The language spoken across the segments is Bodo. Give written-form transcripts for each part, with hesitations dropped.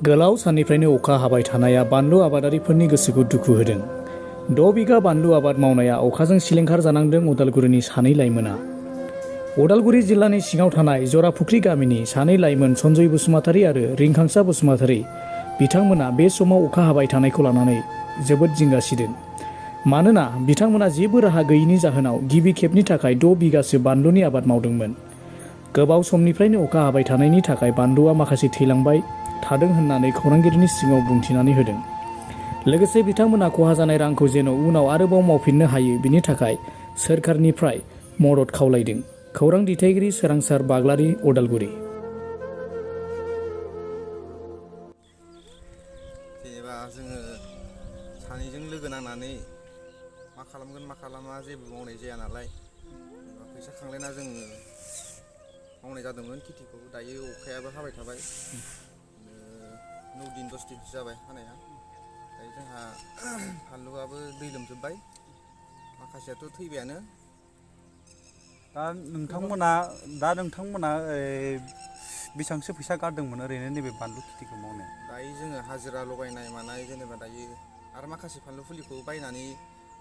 गोलाव साननिफ्रायनो अखा हाबाय थानाया बानलु आबादारिफोरनि गोसोखौ दुखु होदों। 6 बिगा बानलु आबाद मावनाया अखाजों सिलिंखार जानांदों उदालगुरिनि सानै लाइमोना। उदालगुरि जिल्लानि सिङाव थानाय जराफुख्रि गामिनि सानै लाइमोन सन्जय बसुमतारी आरो रिंखांसा बसुमतारी बिथांमोना बे समाव अखा हाबाय थानायखौ लानानै जोबोद जिंगा सिदों। मानोना बिथांमोना जेबो राहा गैयैनि जाहोनाव गिबि खेबनि थाखाय 6 बिगासो बानलुनि आबाद मावदोंमोन। गोबाव समनिफ्रायनो अखा हाबाय थानायनि थाखाय बानलुआ माखासे थैलांबाय थादों होननानै खौरांगिरिनि सिगाङाव बुंथिनानै होदों। लोगोसे बिथांमोना खहा जानाय रांखौ जेन' उनाव आरोबाव मावफिननो हायो बिनि थाखाय सोरखारनिफ्राय मदद खावलायदों। खौरां दैथायगिरि सोरांसार बाग्लारि, उदालगुरि। जेनेबा जोङो सानैजों लोगो नांनानै मा खालामगोन मा खालामा जेबो मावनाय जाया नालाय, फैसा खांलायना जोङो मावनाय जादोंमोन खेथिखौ। दायो अखायाबो हाबाय थाबाय, 9 दिन 10 दिनसो जाबाय हानाया। दायो जोंहा फानलुआबो दै लोमजोब्बाय, माखासेयाथ' थैबायानो। दा नोंथांमोना बेसेबांसो फैसा गारदोंमोन ओरैनो नैबे बानलु खेथिखौ मावनायाव? दायो जोङो हाजिरा लगायनाय मानाय जेनेबा दायो आरो माखासे फानलु फुलिखौ बायनानै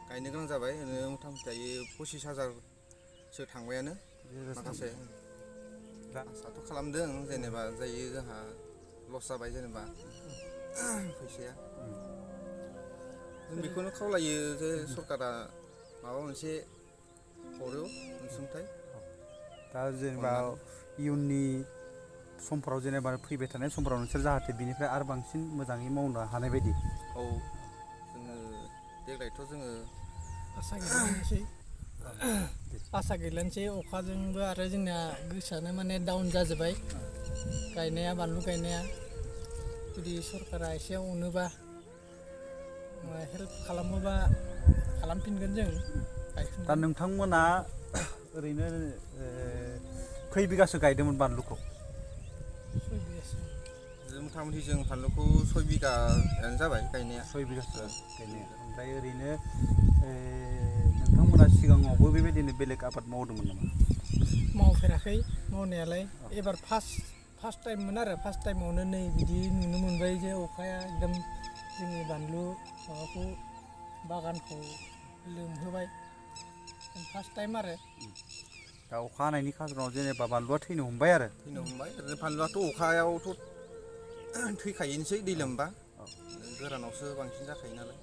गायनो गोनां जाबाय। ओरैनो मथा मथि दायो 25,000सो थांबायानो। माखासे आसाथ' खालामदों जेनेबा जायो जोंहा लस जाबाय जेनेबा फैसाया। जों बेखौनो खावलायो जे सरकारा माबा मोनसे हरो अनसुंथाइ। दा जेनेबा इयुननि समफोराव जेनेबा फैबाय थानाय समफोराव नोंसोर जाहाथे बिनिफ्राय आरो बांसिन मोजाङै मावनो हानाय बायदि। औ, जोङो देग्लायथ' जोङो आसा गैलानोसै अखाजोंबो आरो जोंना गोसोआनो माने डाउन जाजोब्बाय। गायनाया बानलु गायनाया जुदि सरकारा एसे अनोबा हेल्प खालामोबा खालामफिनगोन जों, गायफिनगोन। दा नोंथांमोना ओरैनो खै बिगासो गायदोंमोन बानलुखौ? 6 बिगासो। मथा मथि जों फानलुखौ 6 बिगायानो जाबाय गायनाया। 6 बिगासो गायनाया। ओमफ्राय ओरैनो नोंथांमोना सिगाङावबो बेबायदिनो बेलेग आबाद मावदोंमोन नामा? मावफेराखै मावनायालाय, एबार फार्स्ट टाइममोन आरो। फार्स्ट टाइमावनो नै बिदि नुनो मोनबाय जे अखाया एकदम जोंनि बानलु माबाखौ बागानखौ लोमहोबाय। फार्स्ट टाइम आरो। दा अखा हानायनि खार'नाव जेनेबा बानलुआ थैनो हमबाय आरो। थैनो हमबाय। ओरैनो फानलुआथ' अखायावथ' थैखायोनोसै दै लोमबा, गोरानावसो बांसिन जाखायो नालाय।